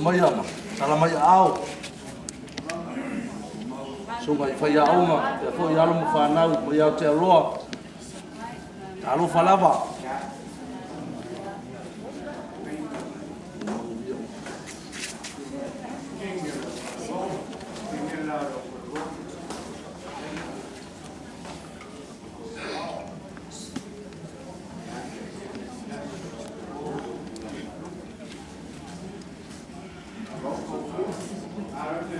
maia ma tala mai aao. Susuga i faiaoga, faapea foi alo ma fanau mai Aotearoa. Talofa lava.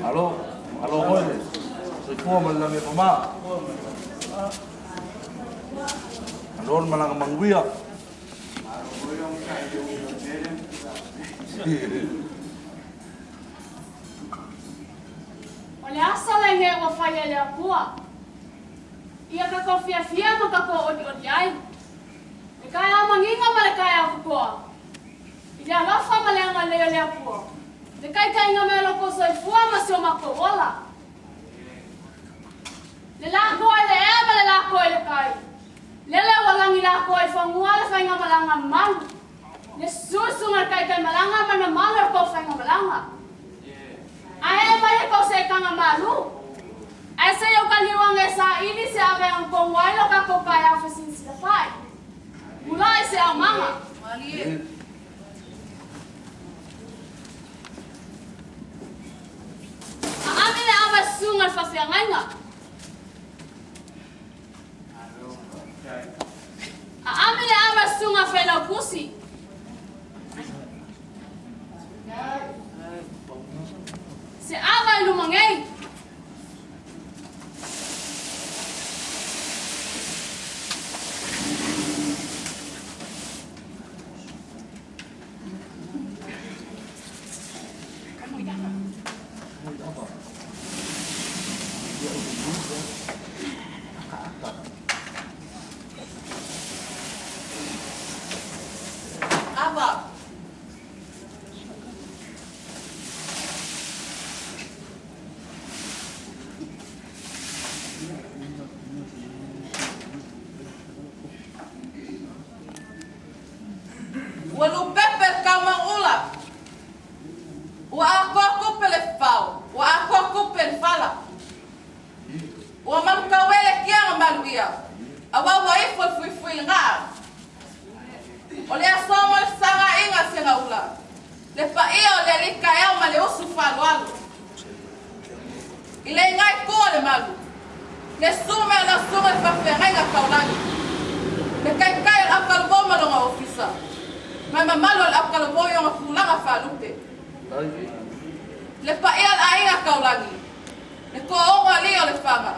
Malo, malo foi le soifua ma le lagi e mama. Malo le malaga manuia. O le asa lenei ua fai e le Atua, ia tatou fiafia ma tatou olioli ai, le taeao manino ma le taeao totoa, i le alofa ma le agalelei o le Atua, le taitaiga mai o lo outou soifua ma si o matou ola. Le lakoa i le ea ma le lakoa i le tai, lele ua lagi lakoa i fanua le faigamalaga malu, le susuga le taitaimalaga ma na malu e tou faigamalaga. Ae mai e tou seetaga malu. Ae se i ou taliuaga e saili se ave agotonu ai lo tatou taeao fesilisila fai. Mulai se aumaga. Aami le ava e susuga le faafeagaiga. Aami le ava e susuga Failautusi. Se ava i luma nei. Ava. Ua lupepe le kaumaula. Ua atoa tupe le fao, ua atoa tupe le fala. Ua malukauē le kiaga maluia, auā ua ifo le fuifui i le ga'a. O le aso mo le fesagaiga a Segaula, le paia o le alii taeao ma le usu faaaloalo. I le igai tu o le malu, le su mea o lau susuga i le faafeagaiga taulagi, le taitai o le autalavou ma lona ofisa, ma le mamalu o le autalavou i ona tulaga faalupe. Le paia o le aiga taulagi, le toaono alii o Lefaga,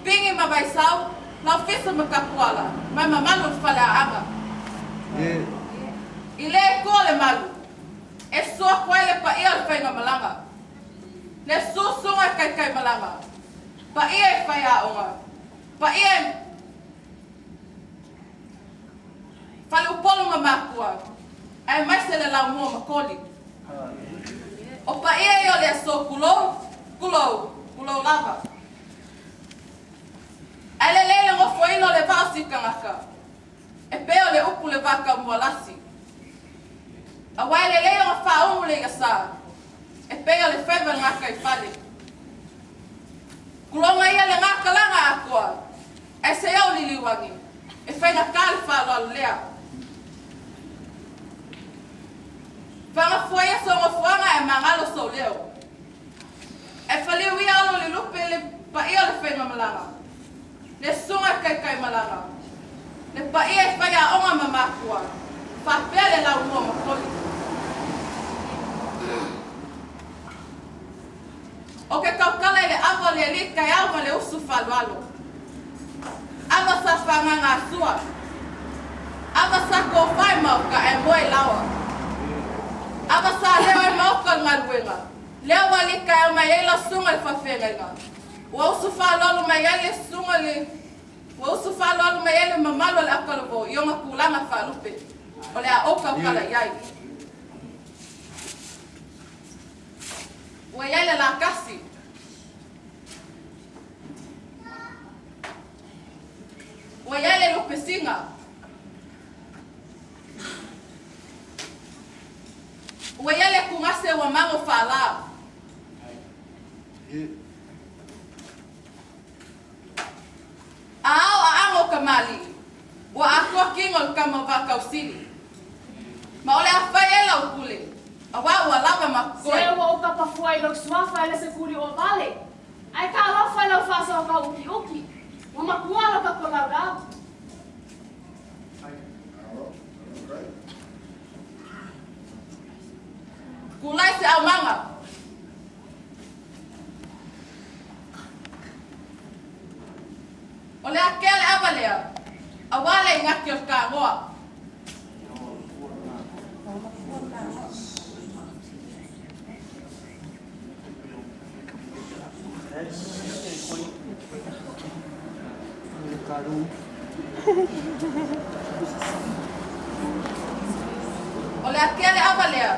Pini ma Vaisau, Laufisa ma Tapuala, ma le mamalu o le faleaaga. I le itu o le malu, e susu atu ai le paia o le faigamalaga. Le susuga e taitaimalaga, paia i faiaoga, paia i faleupolu ma matua, aemaise le laumua ma koli. O paia ia o le aso, tulou, tulou, tulou lava. Ae lelei le nofoina o le vaa o si tagata, e pei o le upu le vaa taumualasi. Aua e lelei ona faaulu le iasa, e pei o le faiva i le gataifale. Tulouna ia le gatalaga atoa, ae se au liliuagi, e faigata le faaaloalo lea. Fagafua ia sou nofoaga ae magalo sou leo. Ae faliu ia olo le lupe le paia o le faigamalaga, le susuga i taitaimalaga, le paia i faiaoga ma matua, faapea le laumua ma koli. O ke tautala i le ava o le alii taeao ma le usu faaaloalo. Ava sa fagaga asua. Ava sa tofa i maoka ae moe i laoa. Ava sa leo ai maoka o le galuega. Lea ua alii taeao mai ai lau susuga i le faafeagaiga. Ua usu faaaloalo mai ai le susuga le Ua usu faaaloalo mai ai le mamalu o le autalavou i ona tulaga faalupe o le a ou tautala i ai. Ua i ai le latasi. Ua i ai le lupesiga. Ua i ai le tugase. ua mago faalā. A ao aaga o kamāliʻi, ua atoa kino o le tama o Vaatausili. Ma o le a fai ea lau pule, auā ua lava ma Se totoe. Ua ou kapafua i lou suafa e le se kuli ua vale. Ae talofa i lau faasoa tauukiuki. Ua makua lo tatou laulau. Tulai se aumaga. O le akea le ava lea, auā le igati o le tagoa. O le akea le ava lea,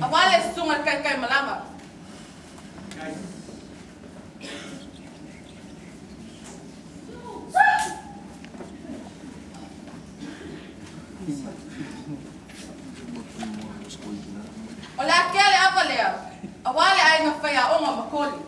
auā le susuga i le taitaimalaga. O le akea le ava lea, auā le aiga faiaoga o Makoli.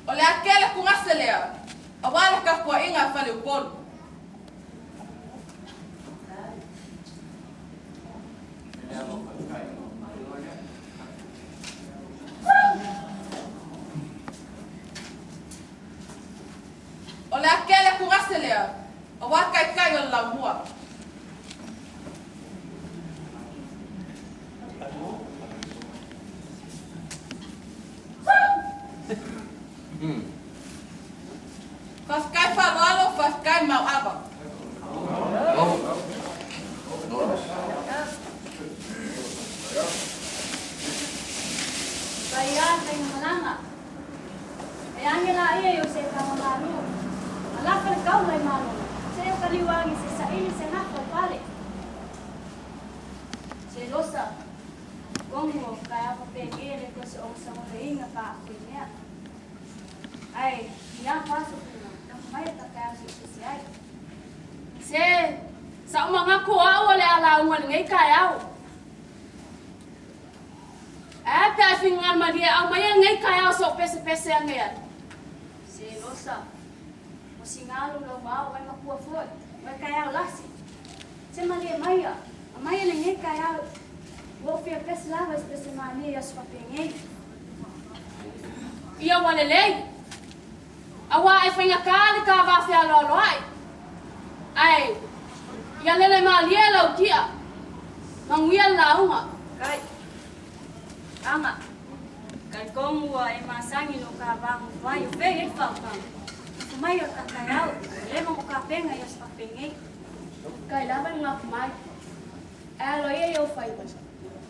O le akea le tugase lea, auā le tapuaiga a Faleupolu. O le akea le tugase lea, auā taitai o le laumua. Faafetai faaaloalo, faafetai mauava. Paia le faigamalaga. E age laia i o se tagamalu. Alafa le kaula i malolo. Se o ka liuagi se saili se gafa o pale. Se losa. Kogu o kaeao faapēgē le toe se ogasaugaina faafoinea. Ae ia faasofuga lafo mai le ta taeao se i pese ai. Se saʻu manatu o a'u o le a lauga lenei taeao. Ae a pe a e finagalo malie e aumaia lenei taeao se ou pesepese ane ai. Se losa. Ua sigalu lau mao ai makua foi. Ua e taeao lasi. Se malie maia. Aumaia lenei taeao. Ua ou fia pese lava i se pese malie i aso faapenei. Ia ua lelei. Auā e faigata le ta va fealoaloaʻi. Ae ia lele malie lau ti'a. Manuia le lauga. Kai. Aga. Talitonu ua e masani i lo ta va nofo ai, o fea i ai le faautaga. Nofo mai o le ta taeao, ua leva ona tapena i aso faapenei. Kai lava le gapu mai. Ae aloaia i ou faiva.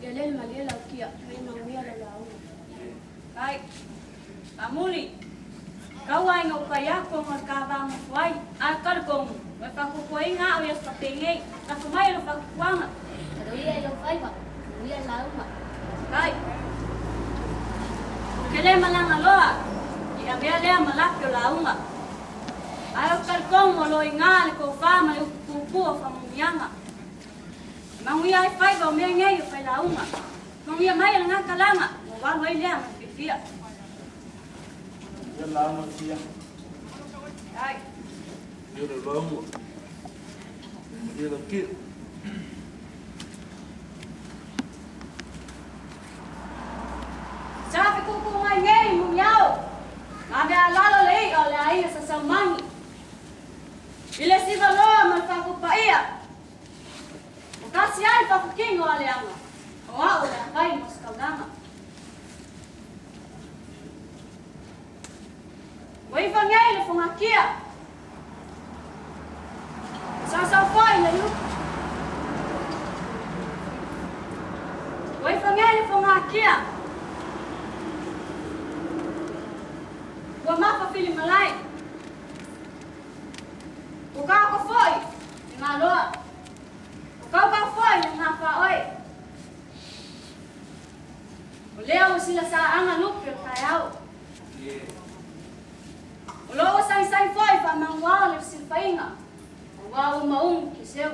Ia lele malie lau ti'a, ma ia manuia lau lauga. Kai. Amuli. Tau lava ina ou fai atu ona o le ta va nofo ai, ae talitonu, ua e faatuatuaina au i aso faapenei. Lafo mai e lou faatuatuaga. Aloaia i ou faiva, manuia le lauga. Kai. Ou te lē malaga loa i avea lea ma lape o lauga. Ae ou te talitonu o lo o i ina le tofa ma le upu puupuu o faamanuiaga. E manuia ai faiva o mea nei o failauga. Manuia mai e lena talaga ua ou alu ai lea ma le fiafia. Ia lauga tia. Ai. Ia le lauga. Ia lau tia. Sa fekuku mai nei muniao. Ave a lalo le i'a o le aiga Sasaumagi. I le siva loa ma le faakupaia. Ua tasi ai le faafukino a leaga, o a'u o le a fai mo se taulaga. Ua iva nei le fogatia. Ua sausau foi le upu. Ua iva nei le fogatia. Ua mafa filimalai. Ua kaoko foi le galoa. Ua kaukau foi le gafāoe. O lea ua silasaaga lupe o le taeao. O loo ua sagisagi fo'i faamaguao le fesilafaiga auā ua maugu keseu.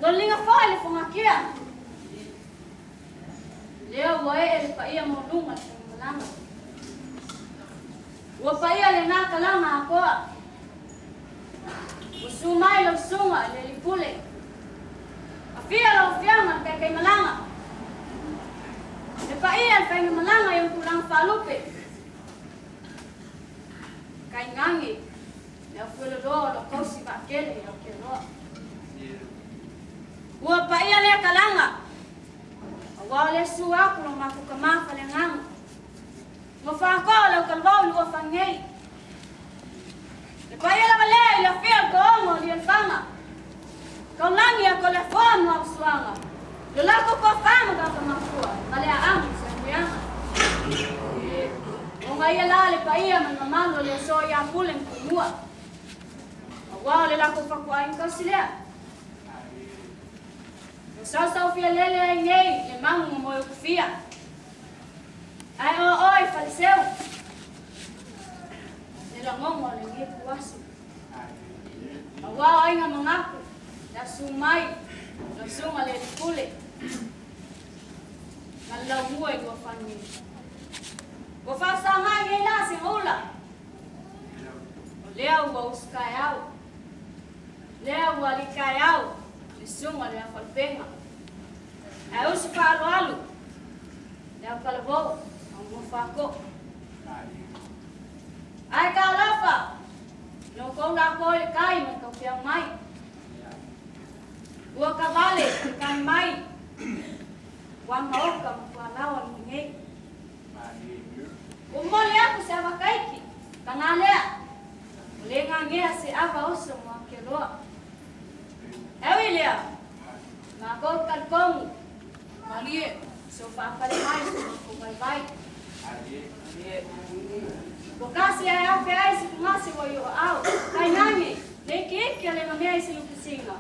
Ua liga fo'i le fogakia. Lea ua ee le paia maualuga le faigamalaga. Ua paia lenā kalaga atoa. Ua su mai lau susuga i le alii pule. Afio lau afioga le taitaimalaga. Le paia le faigamalaga i ona tulaga faalupe. Kaigage le aufueloloa o lo kausi vaatele i Aotearoa. Ua paia lea kalaga, aua o lea su aku lo matou tama faleagaga. Ua faatoa o lau talavao i lua fagei. Le paia lava lea i le afio o le toaoga o Lialifaga. Taulagi a Toleafoa ma Ausuaga, lo latou toafa ma tagata mafua, ma le aami o Salemuliaga. Ona ia la le paia ma le mamalu o le aso ia Pule ma Tumua. Aua o le latou fatuaiga tausi lea. Ua sausau fialele ai nei le magu ma moe utufia. Ae o oe Faleseu, le lagogo o lenei puaso. Auā o aiga mangaku, le asu mai, lau susuga le alii pule, ma le laumua i lua fani. Ua faasaga ai nei la segaula, o lea ua usu taeao, lea ua alii taeao le susuga le Afalupega. Ae usu faaaloalo le aukalavou au Mofako'o. Ae talofa, no kou lākou i le kai ma le taupeau mai. Ua kavale le kai mai, ua maoka ma tualaoa le nei. Ua momoli aku se ava kaiki, pagā lea, ua le gagea se ava oso mo Aotearoa. E ui lea, mākou talitonu, malie, so faapale mai so matou vaivai. Ua kasi ae afe ai se tugase ua i o aao, tainane, le ikiiki o le gamea i se lupisiga,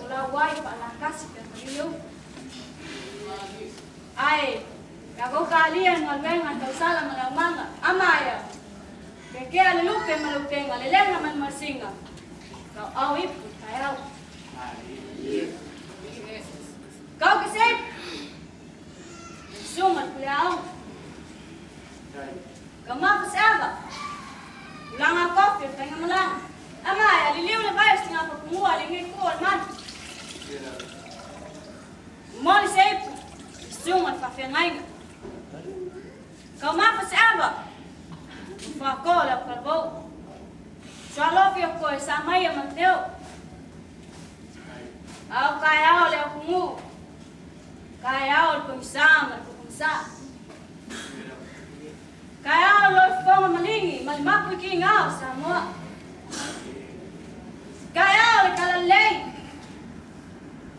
o lau ai faalakasi pe kalili upu. Ae, tatou talia i galuega tausala ma le aumaga, amaia, kekea le lupe ma le upega, le lega ma le masina, tauau ipu i taeao. Kau ke seipu, le susuga le puleaoga. Kau mafa se ava, tulaga a kofi o le faigamalaga. Amaia, liliu le vai o se gafapumua le ngi ku o le manu. Momoli se ipu, le susuga le faafeagaiga. Kau mafa se ava, o whako le aukalvou. Sualofi o koe sa mai a Mateo. Au kai ao le aukungu. Kai ao le pongisa ma le pongisa. Kai ao lo fonga malingi ma le mapu i ki ngao Samoa. Kai ao le kalalei.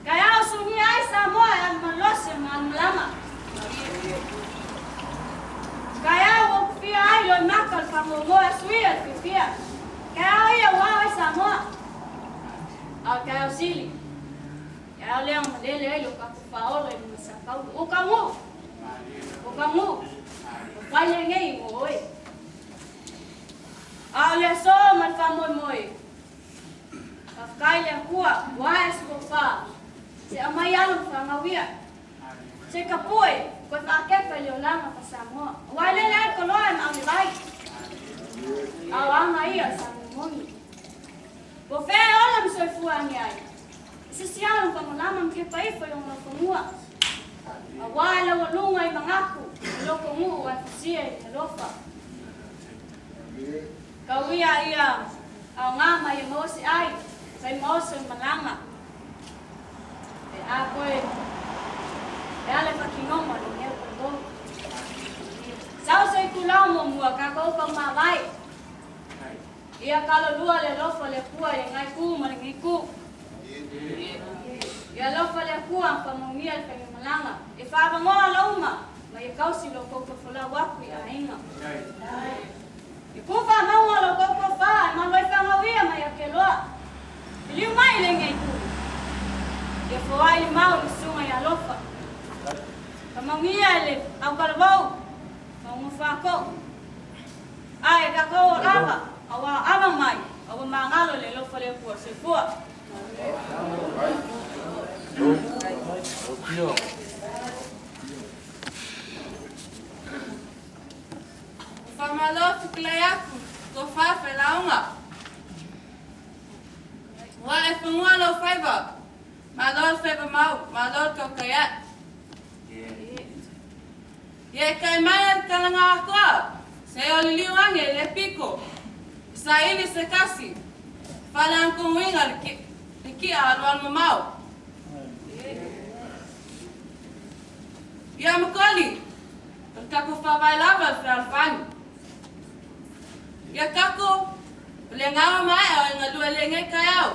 Kai ao sungi ai Samoa e alu malosi ma alu malama. Kai ao o kufia ai lo i maka o le whangongoa e suia le fiafia. Kai ao ia ua ao ai Samoa. Ao kai ao sili. Kai ao lea malele ai lo kaku whaola i lunga sa kaulu. O ka ngu! O ka ngu! O whai le ngei mo oe. Ao le aso ma le whamoemoe. Faafetai le Akua, ua ae se tofa, se aumai alo ma faagauia, se kapue, koe faakepa i le olaga fa Samoa. Aua e lele ai le koloa e maau le vai. A o aga ia o Samoa moni. Ua fea e ola ma soifua age ai, e sisi alo ma famalama ma kepa ifo i ona laufanua. Aua e laualuga i magaku, e loko nuu ae fusia i le alofa. Kau ia ia aoga mai e maua se ai, fai maoso i malaga. E a koe e ala whakinoma le ngeu koe Sau se i kulau mo mua ka kou kau mawai. Ia kalo lua le alofa le akua i le ngai ku ma le ngai ku. Ia alofa le akua ang whamongia le whaingamalaga. E whaavangoa lauma ma ia kausi lo kou tofolau aku i aiga. I ku whamauga lo kou tofa e malu ai whangauia mai a keloa. I liu mai le ngai ku. Ia foai le mau le susuga i alofa. Whamaungia e le aukalavou, whaunga whako. Io. Whamalo tukulai aku, ko whawhe launga. Wa e whangua lo whaiva, ma lo whaiva mau, ma lo kau kaiat. Ye kai mai al kalanga akoa, se o liliu ange le piko. Sa ili se kasi, whala ang kunguinga le kia alu al mamau. Ia makoli, o kako whawai lava al whalwhangi. Ia kako, o le ngawa mai au e ngalue le ngai kai au.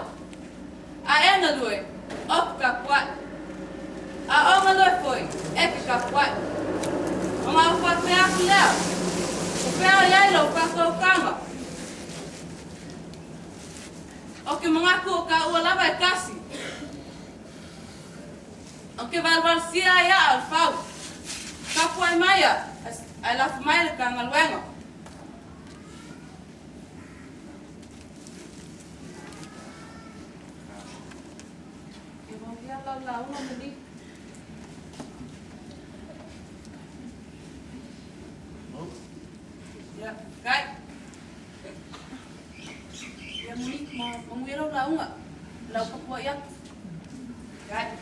A e ngalue, o ka kapuai. A o ngalue foi, e ka kapuai. O ngā whakapea aku lea. O pea o iai lau whakaukanga. O ke mangaku o ka ua lava e kasi. O ke valval sia ia al fau. Kapuai mai a, ai lafu mai le ka ngaluenga. E mau lau launga mani. Ya, kai. Ya muni, mau manguia lau launga. Lau kapua ia. Kai.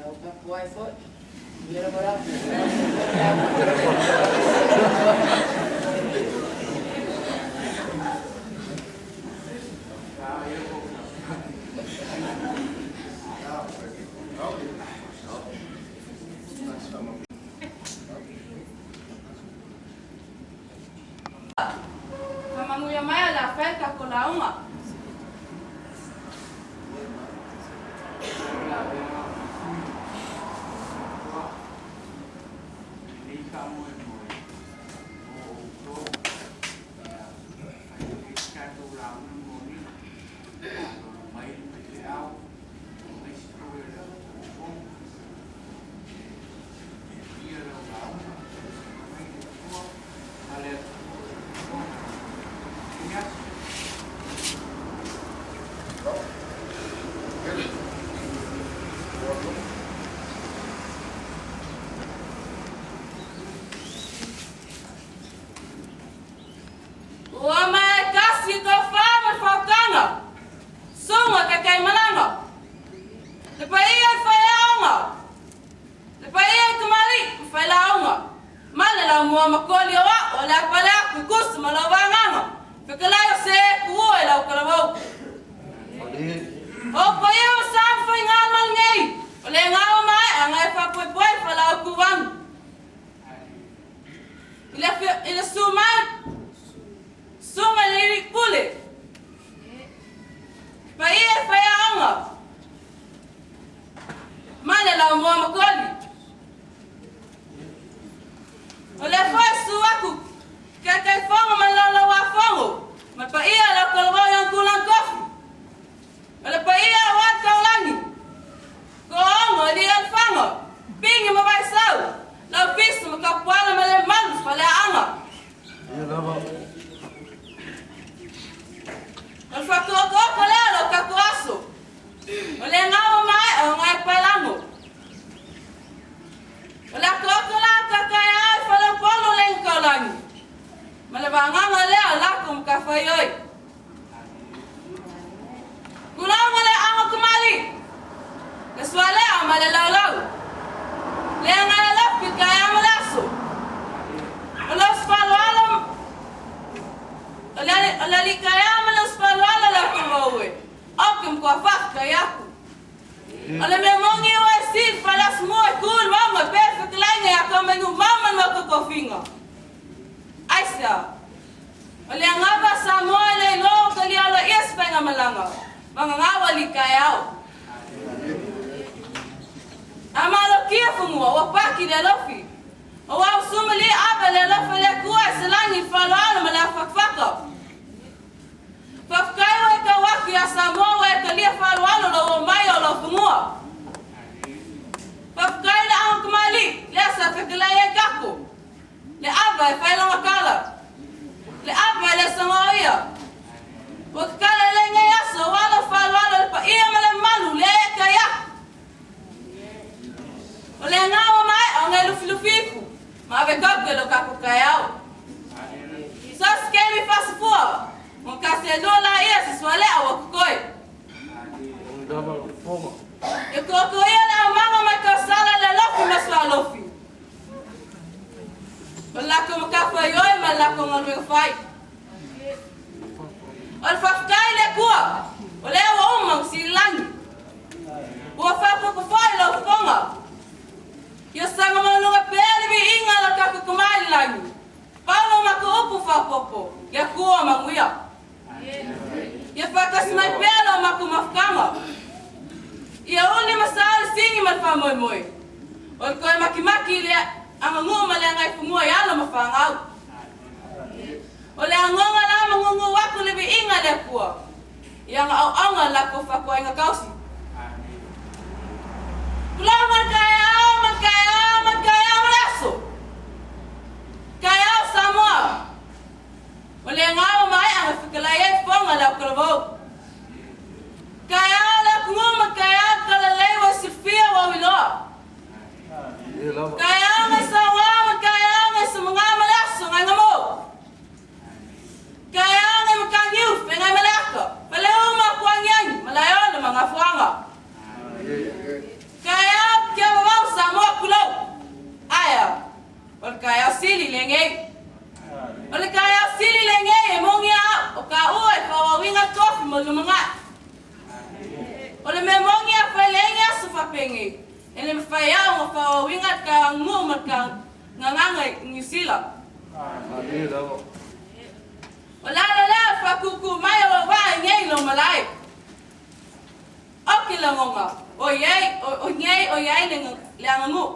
Lau kapua e foi. Manguia lau. Manguia mai la fai ka ko launga. Ua mai kasi ko whama whaukanga. Sunga ka kei malanga. Le paia i whai aonga. Le paia i kamari whai launga. Male lau mua makoli o o le apale aku kusu ma lau wanganga. Whakalai o se e kuo e lau kalawau. O paia o sa whai ngā mal ngei. O le ngā o mai a ngai whapoepoe wha lau kuwangu. I le su mai sunga le iri pule. Paia e whai aonga. Male lau mua makoli. O le whai su aku. Kia kai whango ma lau lau a whango. Ma paia lau kalawau yang kulang kofi. O le paia o at kaulangi. Ko ongo li al whango. Pingi ma vai sau. Lau fisu ma kapuala ma le manu pa le anga. Ia lava. O le whakoko lea lau kako aso. O le ngawa mai o ngai pailango. O le akoko la kakai ai whalau polo le ngaulangi. Ma le wanganga lea lako mka whaioi. Kulanga le anga kumali. Le sualea ma le laulau. Le anga le lafi kai ama le aso. O le usfalo ala. O le likai ama le usfalo ala le kumaue. O ke mkua whaka kai aku. O le mea mongi o e si whalas mua e kul wanga pe whakalainga ya ka mengu mama no kokofinga. Aisa. O le angava sa moa le lo ka li alo ia spenga malanga. Manga ngawa li kai au. Amalo kia fungua o paki le lofi. O au suma li ava le lofi le kua e selangi whalo alo ma le awhakwhaka. Whawhkai o e ka waki a Samoa o e ka lia whalo alo lo o mai o lo fungua. Whawhkai le anga kamali le sa whakalai e kako. Le ava e whailanga kala. Le ava e le sanga o ia. Wakakala le ngai aso walo whalo alo le pa ia le agaga maea o gai lufilufi ifu ma ave kauke lo kako kaeao. Sasi kemi fasifua. Mo kasi e lua la ia si sualea wa kukoi. Lava lo fofoga. E koko ia le aumaga mai kausala le lofi ma sualofi. O le lako makafaioi ma le lako galuega fai. O le faafetai i le Atua, o lea ua uma ona sililagi. Ua faaopoopo foi lau fofoga. Ia saga maualuga pea le viiga o lo tatou Tama i le lagi. Pau lo matou upu faaopoopo, le Atua manuia. Ia faatasi mai pea lo matou mafutaga. Ia uli ma sao le sigi ma le faamoemoe. O le toe makimaki i le aganuu ma le agaifanua i alo ma fanau. O le agoga la ma nūnū aku le viiga i le Atua i ana auauna i le latou fatuaiga tausi. Tulou ma le taeao ma le taeao ma le taeao ma le aso. Taeao Samoa! O le agaga maea na fetalai ai fofoga le autalavou. Taeao le atunuu ma taeao le talalelei ua silafia ua auiloa. Taeao nai saoa ma taeao nai samaga ma le aso nai namo. Taeao nai mataniu feagai ma le ata, faleuma kuagiagi ma laeola ma gafuaga. Taeao tiavavau Samoa tulou. Aea, o le taeao sili lenei. O le taeao sili lenei e mogia au o taua e faaauauina tofi mo le lumanai. O le mea moni a fai leai aso faapenei, e le mafai au ona faaauauina le taeao ma le gagana i Niu Sila. O le ala lea o le faakūkū mai o lou vaa i nei i lou malae. O ke lagona, ʻoiai, ʻoiai, ʻoiai le aganuu.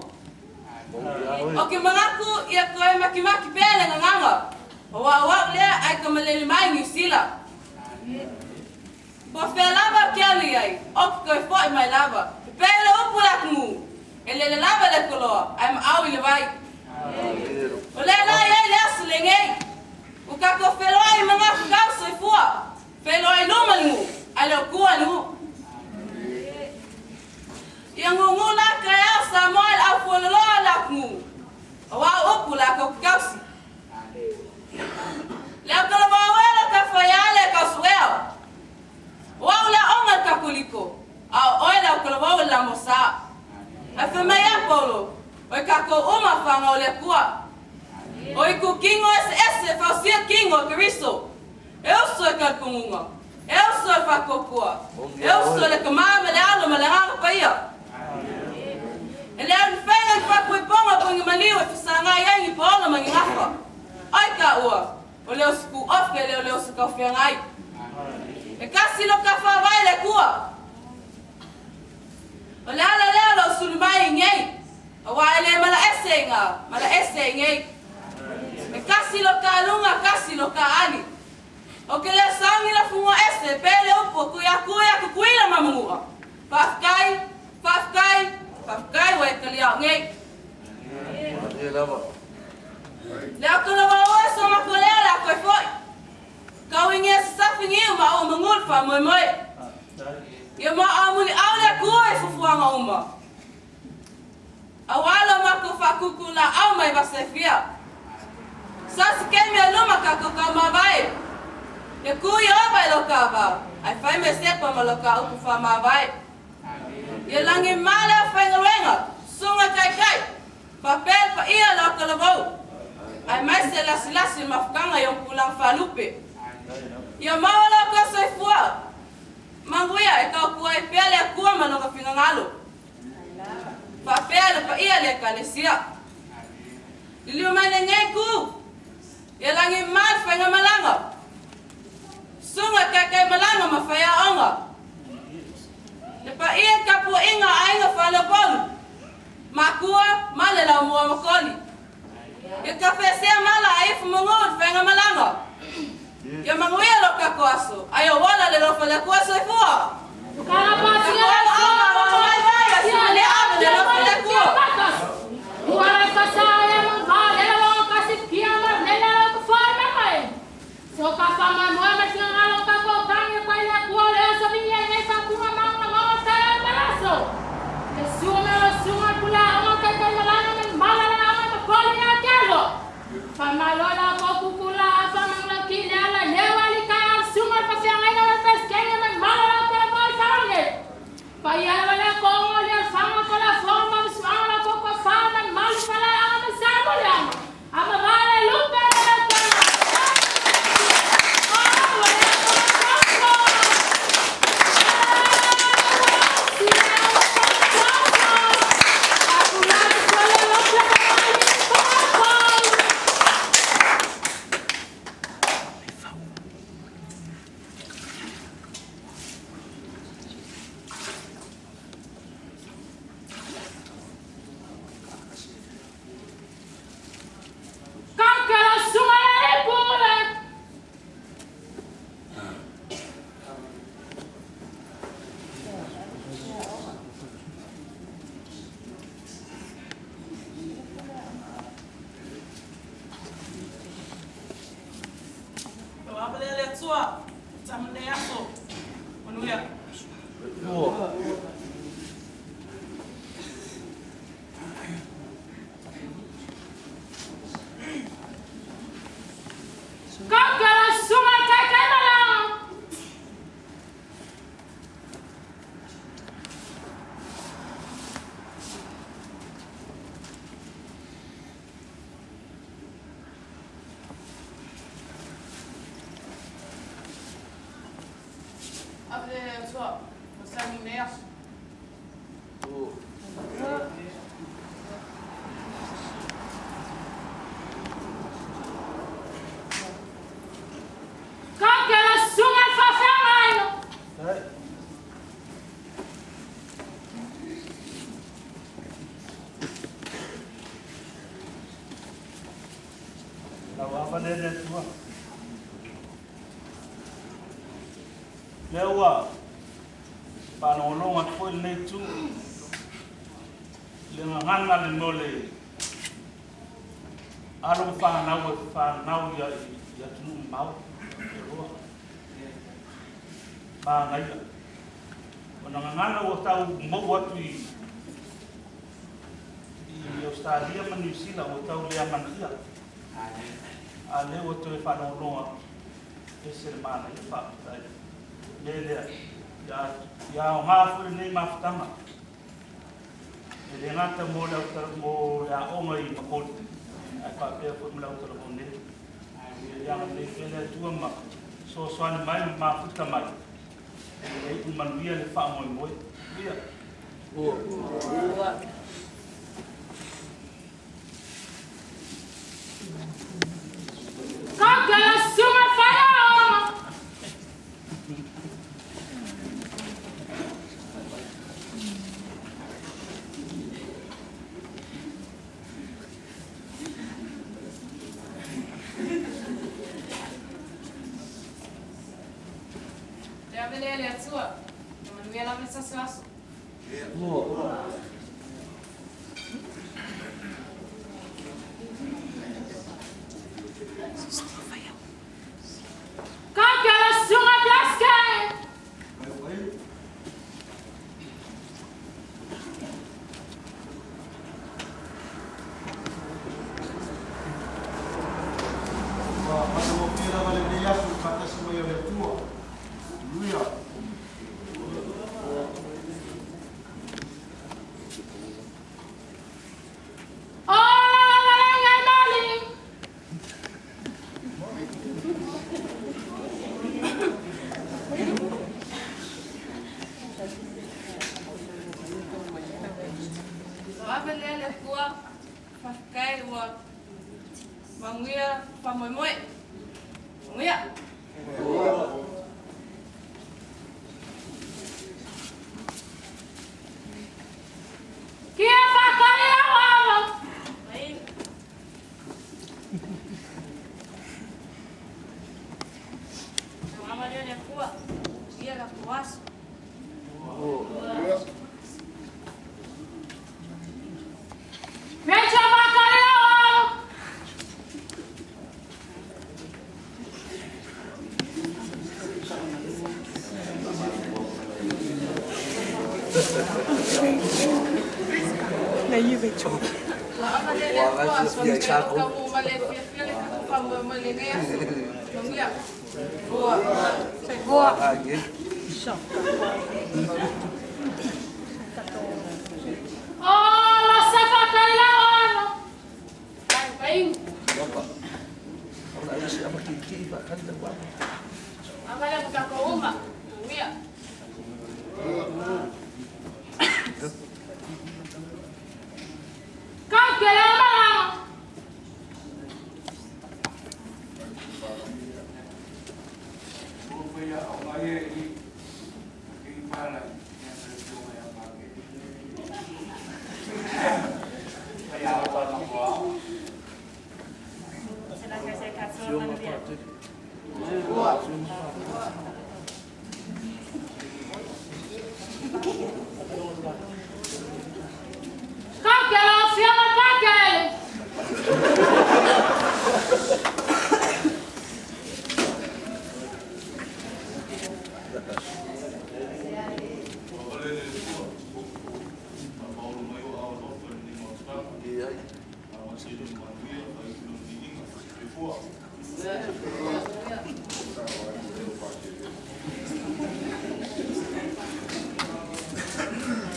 O ke manatu ia toe makimaki pea le gagana, o auau lea ae ka malele mai Niu Sila. Po o fea lava ke alu i ai, o ke toe foʻi mai lava. E pei le upu i le atunuu, e lele lava le koloa, ae maʻau i le vai. O lea la i ai le aso lenei, ua tatou feloai i manatu tau soifua, feloai i luma le nuu, ae le o tua le nuu. Ia nūnū la taeao Samoa i le aufueloloa o le atunuu, aua o upu latou te tausi. Le au talavao e lo ta faiale e tausuea. O au le aoga i le Katoliko, a o oe le au talavao i le Lamosa. Ae fai mai ia Paulo, o i tatou uma fanau a le Atua. O itu kino eseese e fausia kino e Keriso. E uso i talitonuga, e uso i le faatuatua, e uso i le Tama ma le Alo ma le Agaga Paia. E le au ni faiga ni faapuipoga po o ni maliu e fesagai ai ni paola ma ni gafa. Ai taua, o le oso tu ofe e le o le oso taufeagai. E kasi lo ta faavae le Atua. O le ala lea o lou sulu mai i nei, aua e le malaese i ga, malaese i nei. E kasi lo ta luga, kasi lo ta ali. O ke leo sauni la fugua ese, pe le upu o kui aku ia Kukuila ma Manua. Faafetai, faafetai, faafetai ua e taliao nei. Le atu lava oe so matou lea le a toe foi. Kau i ngia sasafi niu ma ou manu le faamoemoe. Ia ma'a muliau le Atua i fufuaga uma. Aua lo matou faakūkū laau mai vasa e fia. Sa se kemi a luma kakou kau mavae. Ia ku i ova i lo ka va, ae fai mai sepa ma lo ka upu faamavae. Ia lagi ma le aufaigaluega, susuga taitai, faapea le paia o le autalavou, aemaise le lasilasi o le mafutaga i ona tulaga faalupe. Ia maua lo outou soifua manuia e tautua ai pea le Atua ma Lona finagalo. Faapea le paia le Ekalesia. Liliu mai lenei ku, ia lagi ma le faigamalaga. Susuga e taitaimalaga ma faiaoga. Le paia i tapuaiga a aiga faleupolu, makua ma le laumua makoli. Ia tafeasea mala a ifo manu i le faigamalaga. Ia manuia lo tatou aso, a ia ola le lofa le Atua soifua. Tauafa lea le Atua. Lea ua faalogologo atu foi lenei itu i le gagana le mea o le alo ma fanau e fanau i atunuu mamao e lua. Manaia. O na gagana ua tau mou atu i Ausetalia ma Niu Sila ua tau le amanaia. A lea ua toe faalogologo atu, ese le manaia, faafetai. O le mea lea, ia aoga foi lenei mafutaga. E le gata mo le aoga i Makoli, ae faapea foi ma le autalavou nei. Ia agalelei pea le Atua ma fesoasoani mai ma mafuta mai, ina ia iu manuia le faamoemoe. Ia. Ua. Kakela sunga faiaoga. Le ave lea le Atua, ia manuia lava le tasi o aso. Kakela sunga Blaske. Ua matagofie lava lenei aso i le faatasi mai o le Atua. Haleluia. Ola la la mali. O ave lea le Atua, faafetai ua manuia faamoemoe. Manuia. Kia whakari au ava. Mai. O ava lea le Atua, ia la tou aso. Mecha whakari au ava. Ua ava lea le Atua, faafetai ua taunuu ma le fiafia le tatou faamoemoe i lenei aso. Manuia. Ua. Ola sa whakari au ava. Pai pai. Ava lea mo tatou uma. Manuia. Kakela malaga. Kakela fianga pakele.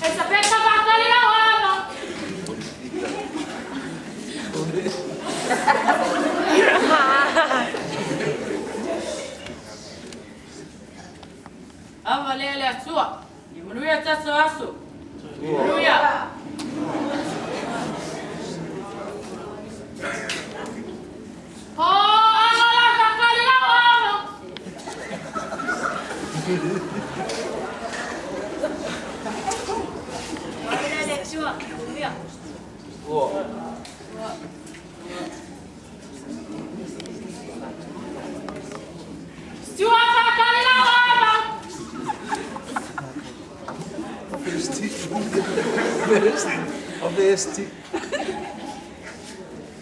Esa peka whakari au ava. Ava lea le Atua, ia manuia tatou aso. Manuia. O anga la whakari au ava. O ave lea le Atua, manuia. OVST.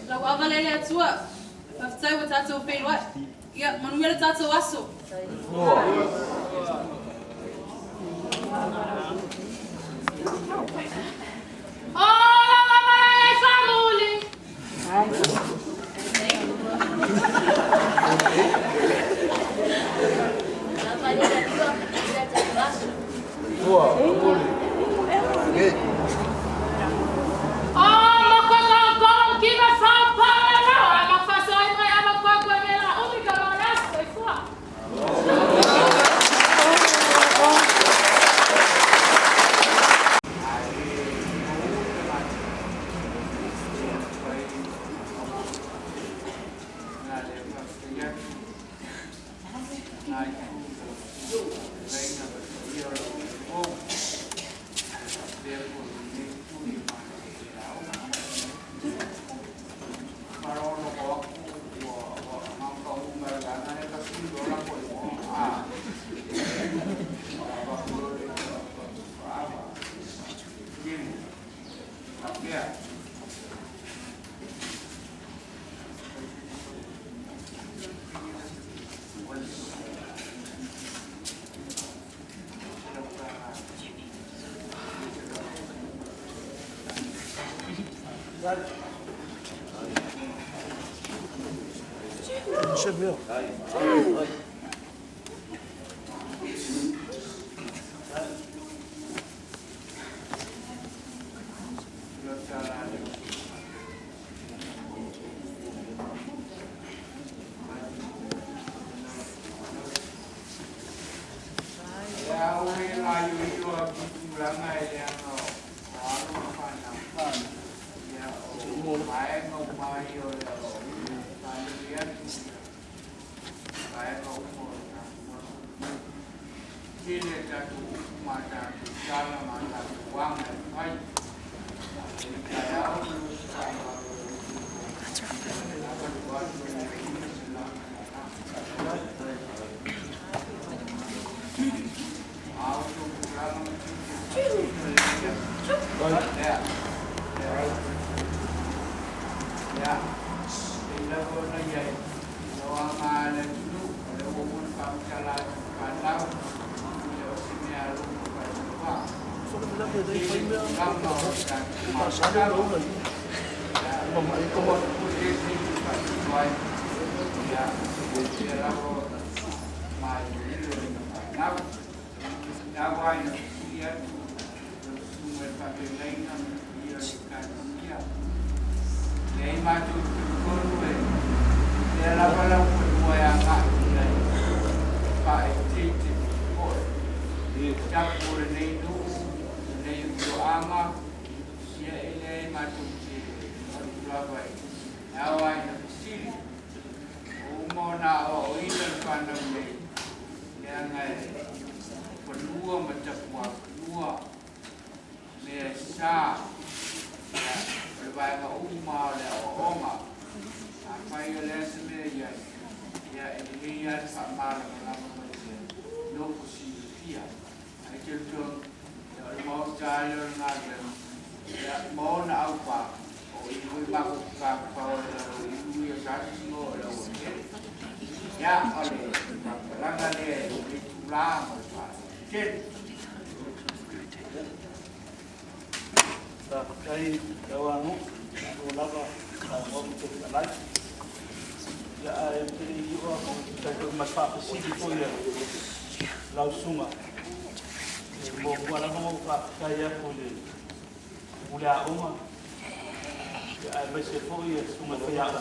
Lau ava lea i le Atua, faafetai ua tatou feiloai. Ia, manuia le tatou aso. Oh, lau ava lea i Faamuli. Lau ava lea i le Atua, manuia le tatou aso. Faafetai lau Ago, malo lava lau Ago ma Fetalai. Ia ae ou te le i oo atu e tusa ai foi ma le faafesili foi a lau susuga. E muamua lava ona ou faafetai atu i le Pule Aoga, ia aemaise foi le susuga i le faiaoga,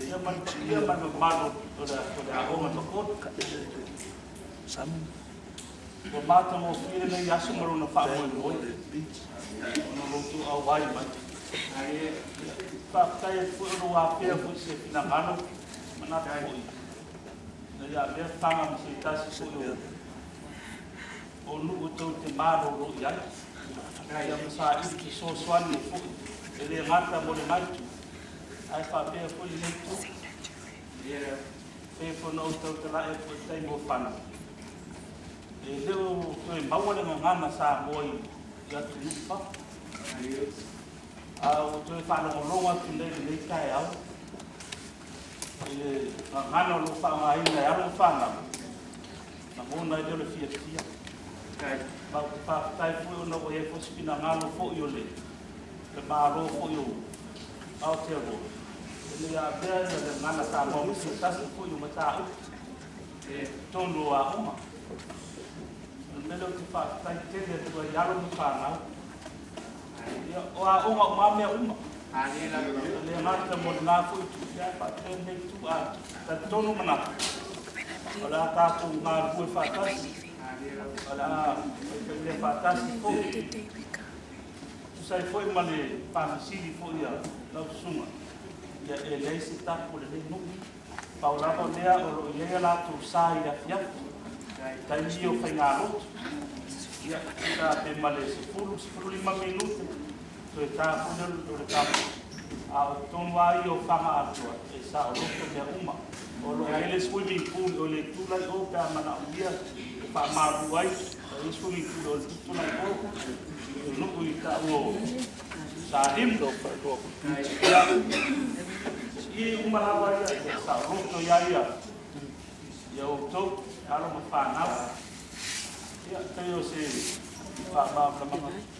ia ma le paia ma le mamalu o le aoga Makolo. Ua matagofie lenei aso ma lona faamoemoe ona o lo outou auai mai. Faafetai atu foi o lou afea foi i se finagalo manatu foi ina ia avea faga ma se tasi foi o nuu e tou te malolo i ai. Ia ma saili fesoasoani foi e le gata mo lena itu ae faapea foi lenei itu. Pei foi ona ou tautala'i atu i le taimi ua fano, e le o toe maua le gagana Samoa i atunuu i fafo. A ua toe faalogologo atu nei i lenei taeao i le gagana o lo o faaaogaina e alo ma fanau, lagona ai lea o le fiafia. Ma ou te faafetai foi ona ua i ai foi se finagalo foi o le Malo foi o Aotearoa ina ia avea le gagana Samoa ma se tasi foi o mataupu i totonu o aoga. O le mea lea ou te faafetai tele atu ai i alo ma fanau. Ia, o aoga uma lava mea uma. E le gata mo lena foi itu, ae faapea lenei itu. A talitonu manatu, o le a tatou galulue faatasi, o le a faifaimea faatasi foi. Tusa ai foi ma le faafesili foi a lau susuga, ia e leai se tapu o lenei nuu. Pau lava o lea o lo o i ai a latou sa i le afiafi, taimi ia o faigalotu. Ia, tusa pe ma le 10, 15 minute, toe ta foi lea o le tapu. A o totonu lava ia o Fagaatoa, e saoloto mea uma. O lo o i ai le swimming pool o le itu la i o pe a manaomia e faamalu ai. O le swimming pool o le pito la i o, i le nuu i taua o Salimu. Ia, i uma lava ia, ia saoloto ia ia, ia outou, alo ma fanau. Ia, pei o se faamalamalamaga.